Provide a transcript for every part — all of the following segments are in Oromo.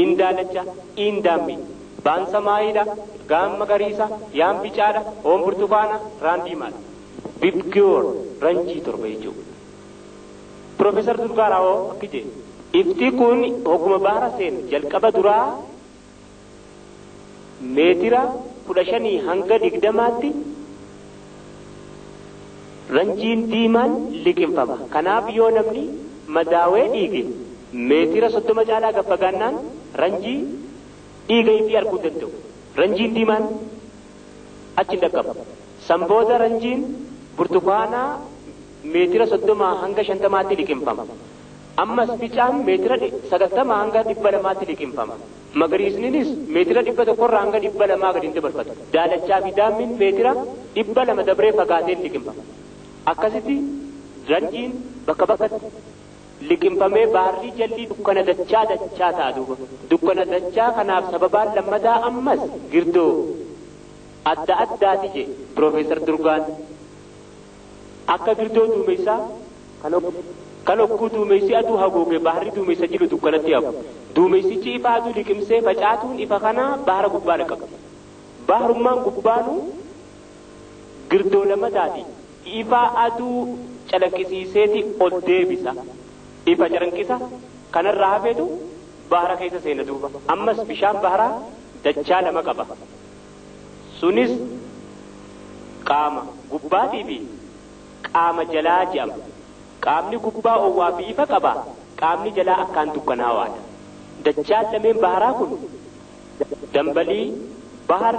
Daalacha, iin daammi. Baan samaayiidha, gaan magariisa, yaan bicaadha, oon burtukaana, raan diimaadha. Bibgiyoor ranjii torba jechuudha. Piroofeesar Durgaa Raawoo akki jedhe. Ifti kun hogguma baara seenu jalqaba duraa meetira 15 hanga 20tti ranjiin diimaan liqimfama. Kanaaf yoo namni madaawee dhiige meetira 30 caalaa gad fagaannaan ranjii dhiiga ifii arguu danda'u. Ranjiin diimaan achi hin dhaqqabu. San booda ranjiin burtukaanaa meetira 30 hanga 50tti liqimfama. Ammas bicaan meetira 90 hanga 200tti liqimfama. Magariisninis meetira 100 hanga 200 gadi hin dabarfatu. Daalachaa fi daammiin meetira 200 dabree fagaateen liqimfama. Akkasitti ranjiin bakka bakkatti liqimfamee baarrii jalli dukkana dachaa dachaa ta'a duuba. Dukkana dachaa kanaaf sababaan lammataa ammas girdoo adda addaati jedhe Piroofeesar Durgaan. Akka girdoo duumessaa kan hogguu duumessi aduu haguuge baharri duumessa jiru dukkanatti hafu. Duumessichi ifa aduu liqimsee facaatuun ifa kanaa bahara gubbaa dhaqqaba. Baharummaan gubbaanu girdoo lama taati. Ifa aduu calaqqisiiseeti ol deebisa. Ifa calanqisa kanarraa hafeetu bahara keessa seena duuba. Ammas bishaan baharaa dachaa lama qaba. Sunis qaama gubbaatii fi qaama jalaa jedhama. Qaamni gubbaa owwaa fi ifa qaba. Qaamni jalaa akkaan dukkanaawaadha. Dachaan lameen baharaa kun dambalii bahar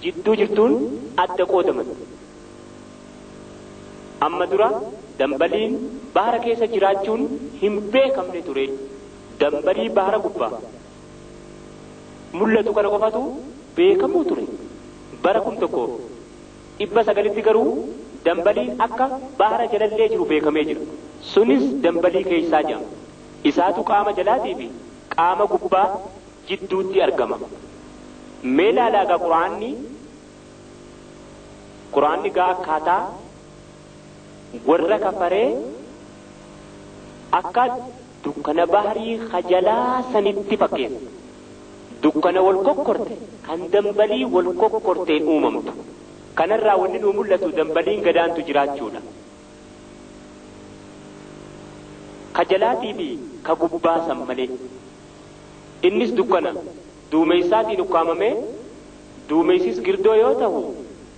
jidduu jirtuun adda qoodaman. Amma dura dambaliin bahara keessa jiraachuun hin beekamne ture. Dambalii bahara gubbaa mul'atu kana qofatu beekamuu ture. Bara 1900tti garuu dambaliin akka bahara jalallee jiru beekamee jira. Sunis dambalii keessaa jedhama. Isaatu qaama jalaatii fi qaama gubbaa jidduutti argama. Mee ilaalaa gaa Quraanni gaa akkaataa warra kafaree akka dukkana baharii kajalaa sanitti fakkeessa. Dukkana wal kokkorte kan dambalii wal kokkorteen uumamtu. Kanarraa wanni nu mul'atu dambaliin gadaantu jiraachuudha. Ka jalaatii fi ka gubbaa san malee. Innis dukkana duumessaatiin ukkaamamee duumessis girdoo yoo ta'u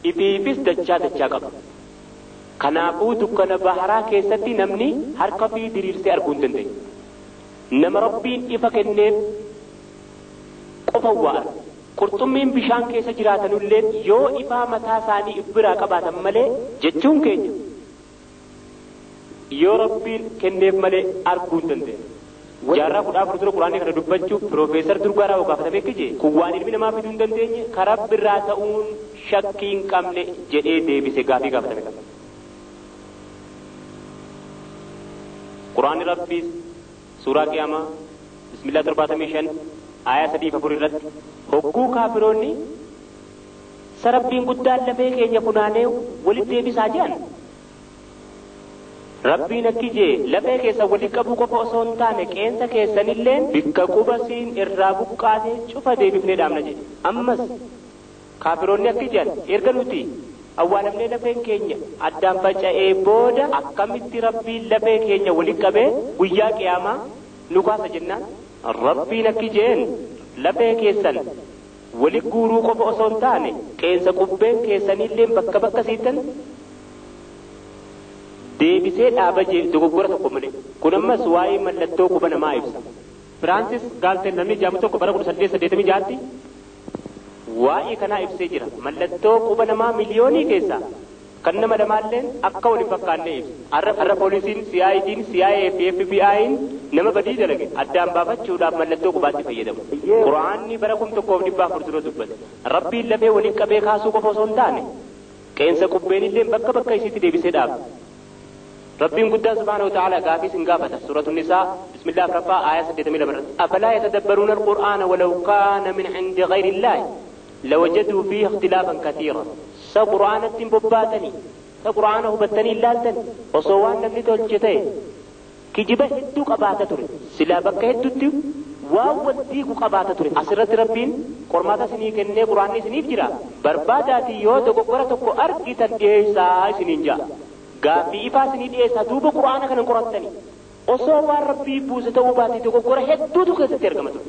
ifiifis dachaa dachaa qaba. Kanaafuu dukkana baharaa keessatti namni harka fi diriirsee arguu hin danda'u. Nama Rabbiin ifa kenneef qofa waa arga. Qurxummiin bishaan keessa jiraatanullee yoo ifaa mataa isaanii if biraa qabaatan malee jechuun keenya yoo Rabbiin kenneef malee arguu hin danda'u. Jaarraa 14 dura Quraanni kana dubbachuuf Piroofeesar Durgaa Raawoo gaafatamee akka jedhe kun waan ilmi namaa fiduu hin dandeenye karaa birraa ta'uun shakkii hin qabne jedhee deebise gaafii gaafatame kana. Quraanni Rabbiis suuraa Qiyaamaa Bismillah 75 aayaa 3 4 irratti hogguu kaafiroonni sarabbiin guddaan lafee keenya funaanee walitti deebisaa jedhan. Rabbiin akki jee lafee keessa walitti qabuu qofa osoo hin taane qeensa keessanillee bikka quba siin irraa buqqaatee cufa deebifnee dhaabna jedhe. Ammas kaafiroonni akki jedhan erga nuti awwaalamnee lafeen keenya addaan faca'ee booda akkamitti Rabbiin lafee keenya walitti qabee guyyaa qiyaamaa nu kaasa jennaan. Rabbiin akki jeen lafee keessan walitti guuruu qofa osoo hin taane qeensa qubbeen keessanillee bakka bakka siittan deebisee dhaaba jee dogoggora tokko malee. Kun ammas waa'ee mallattoo quba namaa ibsa. Firaansis Gaalten namni jaamu tokko bara 1886tti waa'ee kanaa ibsee jira. Mallattoo quba namaa miliyoonii keessaa kan nama lamaalleen akka wal hin fakkaanne ibsa. Har'a poolisiin, CID'n, CIA fi FBI'n nama badii dalage addaan baafachuudhaaf mallattoo qubaatti fayyadamu. Quraanni bara 1400 dura dubbate. Rabbiin lafee waliin qabee kaasuu qofa osoo hin taane qeensa qubbeenillee bakka bakka isiitti deebisee dhaaba. Rabbiin guddaa subhaanahu wa ta'ala gaafii sin gaafata. Suuratu Nisaa Bismillah 4 aayaa 82 irratti. Afalaa yatadabbaruuna al-Qur'aana walaw kaana min 'indi ghayri Illaahi lawajaduu fiihi ikhtilaafan kathiira. Sa Qur'aanatti hin bobbaatanii, sa Qur'aana hubattanii hin laaltan osoo waan namni tolche ta'e kijiba hedduu qabaata ture. Silaa bakka hedduutti Waan wal diigu qabaata ture. Asirratti Rabbiin qormaata isinii kennee quraanni isiniif jira. Barbaadaatii yoo dogoggora tokko argitan dhiyeessaa isiniin ja'a. Gaaffii ifaa isinii dhiyeessaa duuba quraana kana qorattani. Osoo waan Rabbii buuse ta'uu baate dogoggora hedduutu keessatti argama ture.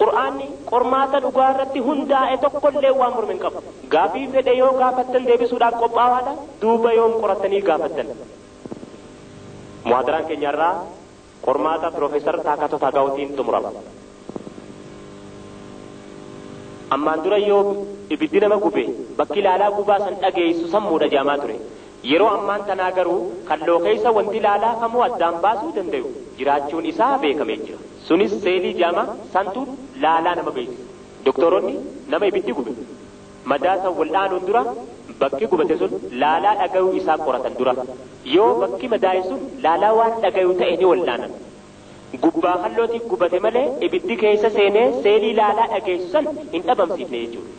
Qur'aanni qormaata dhugaa irratti hundaa'e tokkollee waan morme hin qabu. Gaaffii fedhe yoo gaafattan deebisuudhaaf qophaawaadha. Duuba yoom qorattanii gaafattan. Muhaadaraan keenyarraa qormaata Piroofeesar Taakatoo Taagaawutiin xumurama. Ammaan dura yoo ibiddi nama gube bakki ilaalaa gubaa san dhageessu sammuudha jaamaa ture. Yeroo ammaan tanaa garuu kalloo keessa wanti ilaalaa kamuu addaan baasuu danda'u jiraachuun isaa beekamee jira. Sunis seelii jaama santuun laalaa nama beeksisa. Doktoroonni nama ibiddi gube madaa san wal'aanuun dura bakki gubate sun laalaa dhagayuu isaa qoratan dura. Yoo bakki madaa'e sun laalaa waan dhagayuu ta'e ni wal'aanan. Gubbaa kallootiin gubate malee ibiddi keessa seenee seelii laalaa dhageessu san hin dhabamsiifne jechuudha.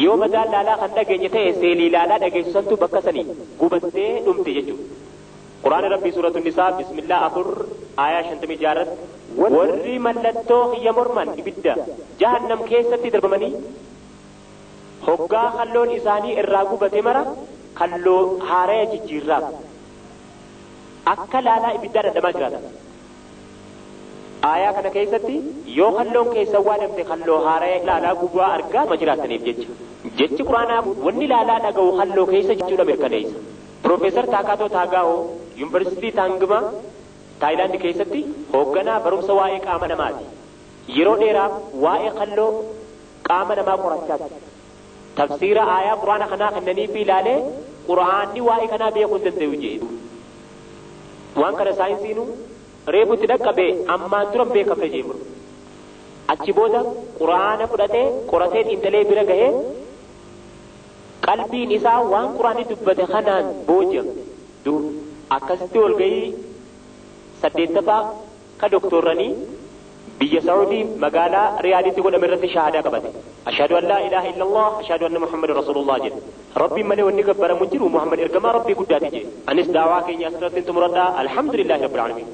Yoo madaan laalaa kan dhageenye ta'e seelii laalaa dhageessu santu bakka sanii gubattee dhumte jechuudha. Quraana Rabbii suuratu Nisaa bismillaa 4 aayaa 56 irratti warri mallattoo kiyya morman ibidda jahannam keessatti darbamanii hoggaa kalloon isaanii irraa gubate mara kalloo haaraya jijjiirraaf akka laalaa ibiddaa dhandhamaa jiraatan. Aayaa kana keessatti yoo kalloon keessa waadamte kalloo haaraya laalaa gubaa argaa jiraataniif jecha. Jechi quraanaa wanni laalaa dhaga'u kalloo keessa jechuudha mirkaneessa. Piroofeesar Taakatoo Taagaa'oo Yuunivarsiitii Taangima Taayilaand keessatti hoogganaa barumsa waa'ee qaama namaati. Yeroo dheeraaf waa'ee kalloo qaama namaa qorachaa ture. Tafsiira aayaa quraana kanaa kennanii fi ilaalee quraanni waa'ee kanaa beekuu hin danda'u jedhu. Waan kana saayinsiinuu reefutti dhaqqabe ammaan dura hin beekamne jedhu. Achi booda quraana fudhatee qoratee xiinxalee bira gahee qalbiin isaa waan quraanni dubbate kanaan booji'amte. Akkasitti walgahii 8ffaa ka doktorranii biyya Saa'udii magaalaa Riyaaditti godhame irratti shaahadaa qabate. Ashhadu an laa ilaaha illallah, ashhadu anna Muhammadan rasuulullah jedhe. Rabbiin malee wanni gabbaramu jiru Muhammad ergamaa Rabbii guddaati jedhe. Anis daawaa keenya asirratti xumuradhaa. Alhamdulillahi rabbil aalamiin.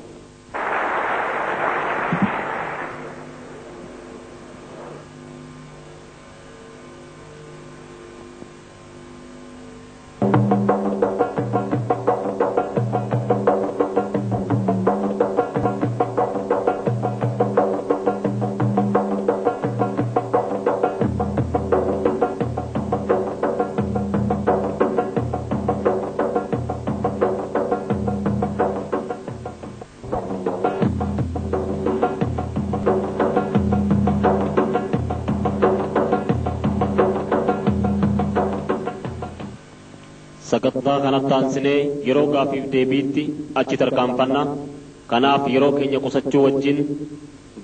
Sagantaa kanatti aansinee yeroo gaafiif deebiitti achi tarkaanfanna. Kanaaf yeroo keenya qusachuu wajjin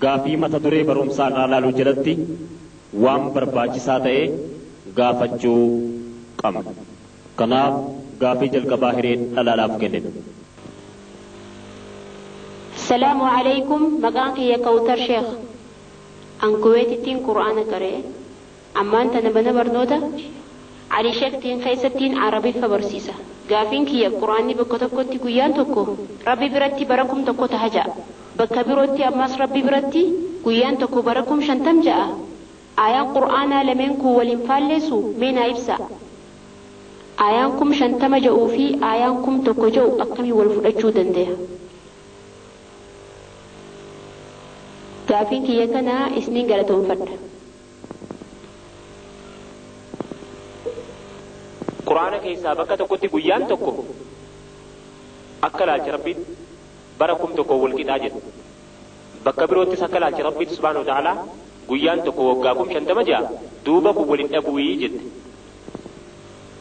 gaafii mata duree barumsaa irraa ilaaluu jalatti waan barbaachisaa ta'e gaafachuu qabna. Kanaaf gaafii jalqabaa hiree dhalaadhaaf kennina. Salaamu alaikum. Maqaan kiyya Kawutar Sheekh. An Kuweetittiin Qur'aana qaree. Ammaan tana mana barnoota Ali Sheektiin keessattiin Arabiffa barsiisa. Gaafiin kiyya Qur'aanni bakka tokkotti guyyaan tokko Rabbi biratti bara 1000 taha ja'a. Bakka birootti ammas Rabbi biratti guyyaan tokko bara 50,000 ja'a. Aayaan Qur'aanaa lameen kun waliin faalleessu mee naa ibsa. Aayaan 50,000 ja'uu fi aayaan 1000 ja'u akkamii wal fudhachuu danda'a? Gaafiin kiyya kanaa isiniin galatoonfadha. Quraana keessaa bakka tokkotti guyyaan tokko akka laalcha Rabbiitti bara 1000 wal qixaa jedha. Bakka biroottis akka laalcha Rabbiitti subhaanahu wa ta'aalaa guyyaan tokko waggaa 50,000 ja'a duuba kun waliin dhabuuyii jette.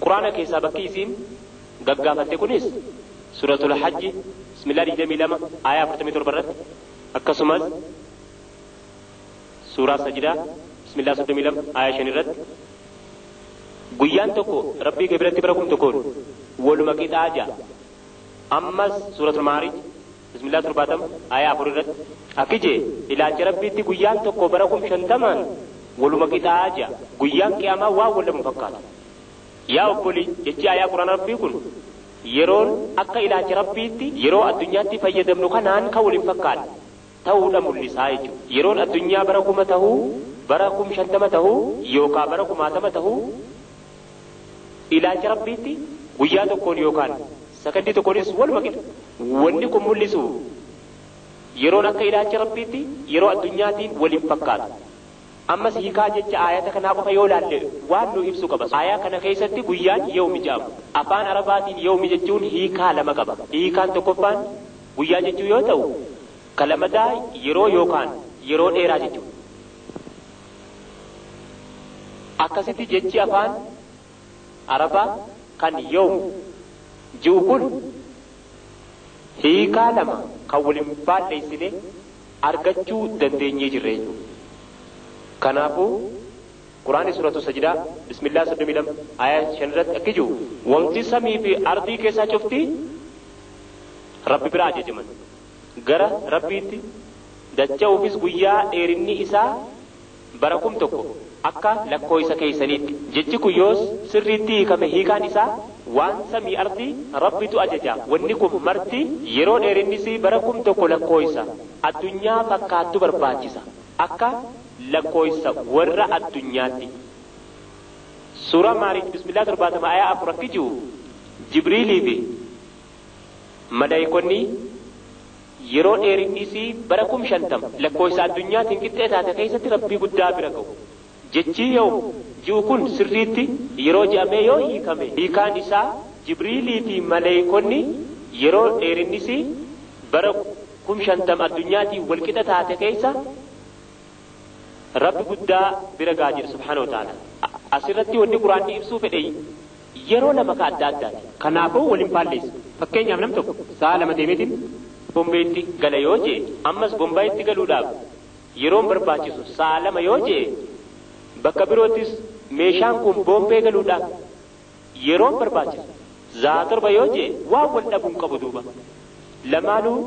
Quraana keessaa bakki isiin gaggaafatte kunis suuratul Hajji bismillah 22 aayaa 47 irratti akkasumas suuraa Sajidaa bismillah 32 aayaa 5 irratti guyyaan tokko Rabbii kee biratti bara 1000 waluma qixaa ja'a. Ammas suuratul Maarij bismillah 70 aayaa 4 irratti akki jee ilaalcha Rabbiitti guyyaan tokko bara 50,000 waluma qixaa ja'a. Guyyaan qiyaamaa waan wal dhabu fakkaata. Yaa obbolii jechi aayaa Quraana Rabbii kun yeroon akka ilaalcha Rabbiitti yeroo addunyaatti fayyadamnu kanaan kan waliin fakkaata. ta'uudha mul'isaa jechuudha. Yeroon addunyaa bara 1000 ta'uu, bara 50,000 ta'uu yookaan bara 20,000 ta'uu ilaalcha rabbiitti guyyaa tokkoon yookaan sakandii tokkoonis waluma qixa. Wanni kun mul'isu yeroon akka ilaalcha rabbiitti yeroo addunyaatiin waliin fakkaatu. Ammas hiikaa jecha aayata kanaa qofa yoo laalle waan nu ibsu qaba. Aayaa kana keessatti guyyaan yawmi jedhama. Afaan Arabaatiin yawmi jechuun hiikaa lama qaba. Hiikaan tokkoffaan guyyaa jechuu yoo ta'u, kalamadaa yeroo yookaan yeroo dheeraa jechuudha. Akkasitti jechi afaan Arabaa kan yawm ji'u kun hiikaa lama kan waliin faalleessine argachuu dandeenyee jirra jechuudha. Kanaafuu Quraanni suuratu Sajdaa bismillah 32 aayaa 5 irratti akki jiru wanti samii fi ardii keessaa cufti Rabbi biraa ajajaman gara Rabbiitti dacha'uufis guyyaa dheerinni isaa bara 1000 akka lakkoofsa keessaniitti. Jechi kun yoos sirriitti hiikame hiikaan isaa waan samii ardii Rabbitu ajaja. Wanni kun marti yeroo dheerinnis bara 1000 lakkoofsa addunyaa fakkaattu barbaachisa akka lakkoofsa warra addunyaatti. Suuraa Maariij bismillah 70 aayaa 4 akki jiru Jibriilii fi malaayikonni yeroo dheerinnis bara 50,000 lakkoofsa addunyaatiin qixxee taate keessatti Rabbii guddaa bira ga'u. Jechi yoo ji'u kun sirriitti yeroo je'amee yoo hiikame hiikaan isaa Jibriilii fi malaayikonni yeroo dheerinnis bara 50,000 addunyaatiin walqixa taate keessa Rabbi guddaa bira ga'a jedha subhaanahu wa ta'ala. Asirratti wanni Quraanni ibsuu fedhe yeroo lama ka adda addaati. Kanaafuu waliin faalleessu. Fakkeenyaaf nam tokko sa'a 2 deemeetiin Bombeetti gala yoo jee ammas Bombayitti galuudhaaf yeroon barbaachisu sa'a 2 yoo jee bakka biroottis meeshaan kun Bombee galuudhaaf yeroon barbaachisu sa'a 7 yoo jee waan wal dhabuun qabu duuba. Lamaanuu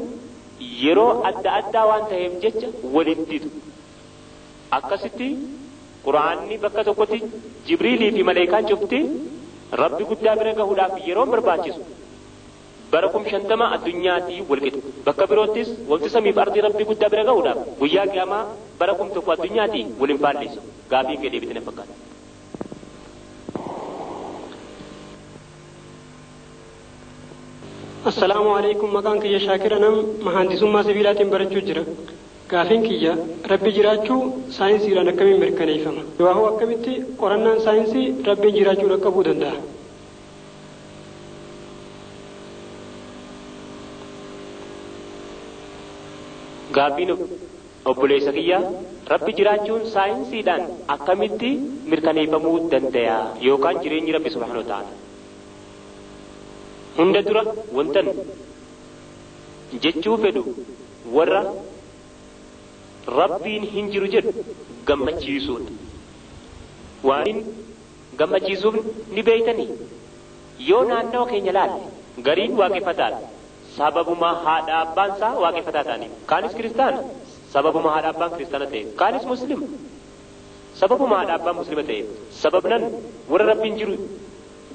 yeroo adda addaa waan ta'eef jecha waliin didu. Akkasitti Quraanni bakka tokkotti Jibriilii fi malaayikaan cufti Rabbi guddaa bira gahuudhaaf yeroon barbaachisu bara 50,000 addunyaatii walqixa. Bakka biroottis wanti samiif ardii Rabbi guddaa bira gahuudhaaf guyyaa qiyaamaa bara 1000 addunyaatii waliin faalleessu. Gaafiin kee deebitee na fakkaata. Assalaamu alaikum. Maqaan kiyya Shaakira nam mahandisummaa sibiilaatiin barachuu jira. Gaafiin kiyya Rabbi jiraachuu saayinsiidhaan akkamiin mirkaneeffama? Waa'oo akkamitti qorannaan saayinsii Rabbiin jiraachuu dhaqqabuu danda'a? Gaafiin obboleessa kiyya Rabbi jiraachuun saayinsiidhaan akkamitti mirkaneeffamuu danda'a yookaan jireenyi Rabbi subhaanahu wa ta'ala? Hunda dura wantan jechuu fedhu warra Rabbiin hin jiru jedhu gammachiisuudha. Waan gammachiisuuf ni beeytanii yoo naannawa keenya laalle gariin waaqeffataadha. Sababuma haadha abbaan isaa waaqeffataa ta'aniif. Kaanis kiristaana sababuma haadha abbaan kiristaana ta'eef. Kaanis muslima sababuma haadha abbaan muslima ta'eef. Sababnan warra Rabbiin jiru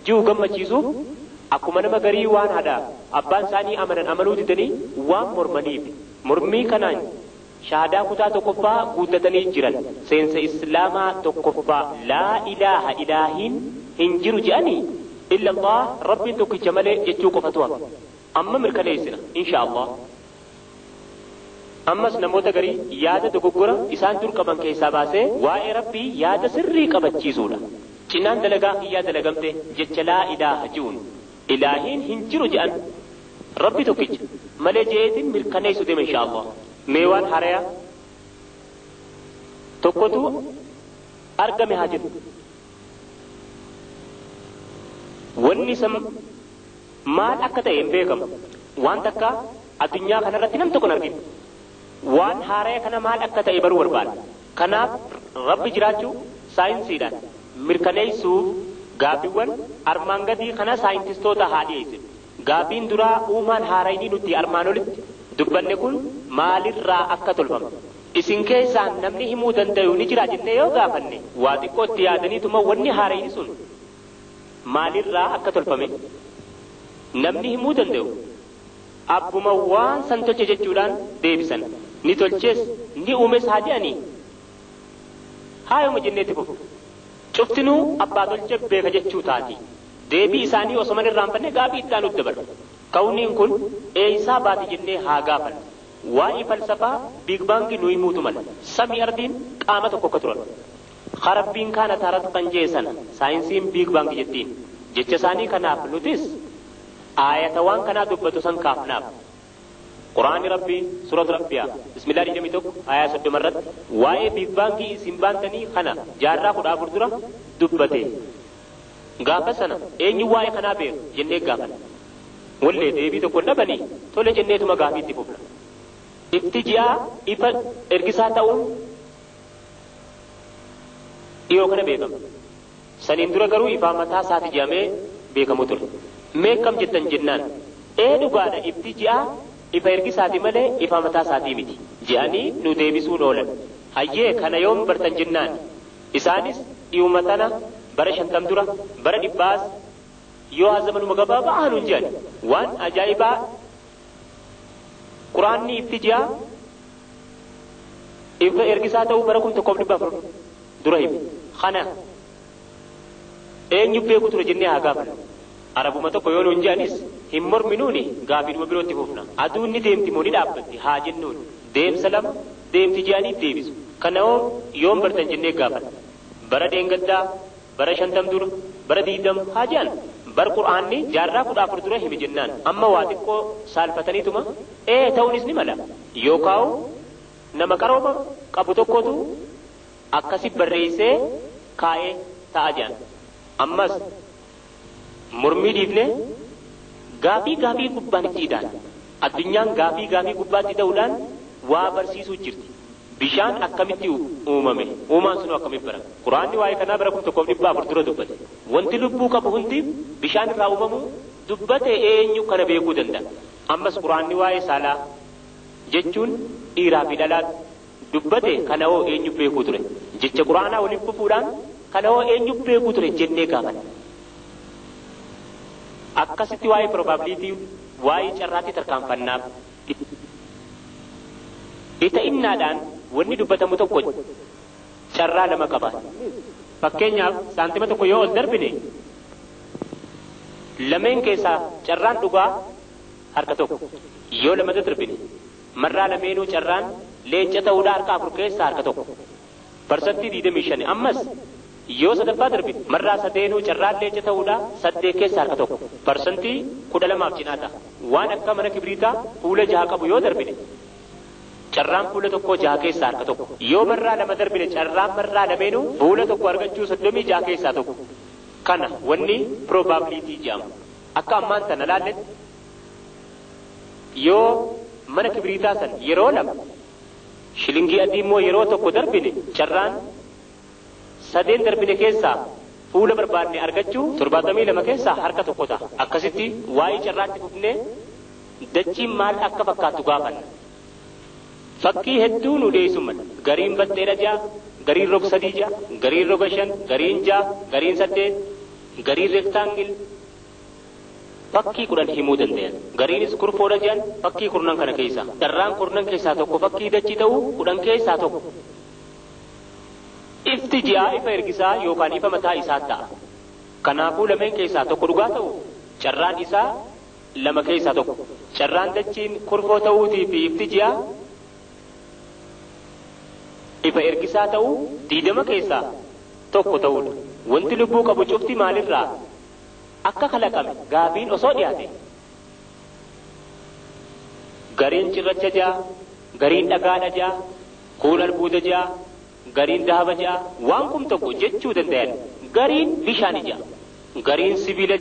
jiru gammachiisuuf akkuma nama garii waan haadha abbaan isaanii amanan amanuu didanii waan mormaniif. Mormii kanaan shahaadaa kutaa tokkoffaa guuttatanii jiran. Seensa Islaamaa tokkoffaa laa ilaaha ilaahiin hin jiru jedhanii illa Allah Rabbiin tokkicha malee jechuu qofatu hafa. Amma mirkaneessina insha Allah. Ammas namoota garii yaada dogoggora isaan dur qaban keessaa baasee waa'ee Rabbii yaada sirrii qabachiisuudha. Cinaan dalagaa kiyyaa dalagamte jecha laa ilaaha ji'uun ilaahiin hin jiru jedhan Rabbi tokkicha malee jeetiin mirkaneessu deema insha Allah. Mee waan harayaa tokkotu argame haa jedhu. Wanni san maal akka ta'e hin beekamu. Waan takka addunyaa kanarratti nam tokko hin argine. Waan haaraa kana maal akka ta'e baruu barbaada. Kanaaf Rabbi jiraachuu saayinsiidhaan mirkaneessuuf gaaffiiwwan armaan gadii kana saayintistoota haa dhiyeessinu. Gaaffiin duraa uumaan haarayni nuti armaan olitti dubbanne kun maalirraa akka tolfame? Isin keessaa namni himuu danda'u ni jira jennee yoo gaafanne waa xiqqootti yaadaniituma wanni haarayni sun maalirraa akka tolfame namni himuu danda'u abbuma waan san tolche jechuudhaan deebisan. Ni tolchees ni uumes haa jedhanii haayuma jenneetti fufu. Cuftinuu abbaa tolche beeka jechuu taati. Deebii isaanii osoo mana irraanfanne gaafii itti aanutti dabarra. Kawniin kun eeysaa baate jennee haa gaafannu. Waa'ee falsafaa Big Bang nu himuutu mala. Samii ardiin qaama tokko akka turan. Rabbiin kaana taaratu kan jee sana saayinsiin Big Bang jettiin. Jecha isaanii kanaaf nutis aayata waan kanaa dubbatu san kaafnaaf. Quraanni Rabbii suuratu Rabbiyaa Bismillah 21 aayaa 30 irratti waa'ee Big Bang isin baantanii kana jaarraa 14 dura dubbate. Gaafa sana eenyu waa'ee kanaa beeku jennee gaafanna. Wallee deebii tokko dhabanii tole jenneetuma gaafii itti fufna. Ifti ji'aa ifa ergisaa ta'uun dhiyoo kana beekama. Saniin dura garuu ifaa mataa isaati jedhamee beekamu ture. Mee kam jettan jennaan ee dhugaadha ifti ji'aa ifa ergisaati malee ifa mataa isaatii miti jedhanii nu deebisuun oolan. Hayyee kana yoom bartan jennaan isaanis dhiyuma tana bara 50 dura bara 100 yoo hazamanuma gabaabaa aanuun jedhan waan ajaa'ibaa Quraanni ifti ji'aa ifa ergisaa ta'uu bara 1400 dura hime. Kana eenyu beeku ture jennee haa gaafannu. Arabuma tokko yoo nuun jedhanis hin morminuuni gaafiidhuma birootti fufna. Aduun ni deemti moo ni dhaabbatti haa jennuun. Deemsa lama deemti jedhanii deebisu. Kana hoo yoom bartan jennee gaafanna. Bara dheengaddaa, bara 50 dura, bara 20 haa jedhan. Bar Qur'aanni jaarraa 14 dura hime jennaan. Amma waa xiqqoo saalfataniituma ee ta'uunis ni mala. Yookaan nama qarooma qabu tokkotu akkasi barreessee kaa'ee ta'a jedhan. Ammas mormii dhiifne gaafii gaafii gubbaan itti hidhaan. Addunyaan gaafii gaafii gubbaatti ta'uudhaan waa barsiisuu jirti. Bishaan akkamitti uumame? Uumaan sunuu akkamitti barame? Quraanni waa'ee kanaa bara 1400 dura dubbate. Wanti lubbuu qabu hundi bishaan irraa uumamu dubbate eenyu kana beekuu danda'a? Ammas Quraanni waa'ee saalaa jechuun dhiiraa fi dhalaa dubbate kana hoo eenyu beekuu ture? Jecha Quraanaa waliin fufuudhaan kana hoo eenyu beekuu ture jennee gaafanna. Akkasitti waa'ee probability waa'ee carraatti tarkaanfannaaf. Ita innaadhaan wanni dubbatamu tokko carraa lama qaba. Fakkeenyaaf saantima tokko yoo ol darbine lameen keessaa carraan dhugaa harka tokko. Yoo lama darbine marraa lameenuu carraan leenca ta'uudhaa harka 4 keessaa harka tokko. 25% ammas yoo sadaffaa darbine marraa sadeenuu carraan leenca ta'uudhaa 8 keessaa harka tokko. 12% cinaa ta'a. Waan akka mana kibriitaa fuula 6 qabu yoo darbine carraan fuula tokko 6 keessaa harka tokko. Yoo marraa lama darbine carraan marraa lameenuu fuula tokko argachuu 36 keessaa tokko. Kana wanni probability jedhamu. Akka ammaan sana laalletti yoo mana kibriitaa san yeroo lama shilingii adii immoo yeroo tokko darbine carraan sadeen darbine keessaa fuula barbaadne argachuu 72 keessaa harka tokko ta'a. Akkasitti waa'ee carraatti fufnee dachiin maal akka fakkaattu gaafanna. Fakkii hedduu nu dhiyeessu mala. Gariin baxxeedha ja'a, gariin rog 3 ja'a, gariin roga 5, gariin 6, gariin 8, gariin rektaangil. Fakkii 10 himuu danda'an. Gariinis kurfoodha jedhan fakkii 10 kana keessaa. Carraan 10 keessaa tokko fakkii dachii ta'uu 10 keessaa tokko. Ifti ji'aa ifa ergisaa yookaan ifa mataa isaa ta'a. Kanaafuu lameen keessaa tokko dhugaa ta'u carraan isaa 2 keessaa tokko. Carraan dachiin kurfoo ta'uutii fi ifti ji'aa ifa ergisaa ta'uu 20 keessaa tokko ta'uudha. Wanti lubbuu qabu cufti maalirraa akka kalaqame gaafiin osoo dhiyaate. Gariin cirracha ja'a, gariin dhagaadha ja'a, kuun albuuda ja'a, gariin dahaba ja'a, waan kun tokko jechuu danda'an. Gariin bishaani ja'a, gariin sibiila ja'a.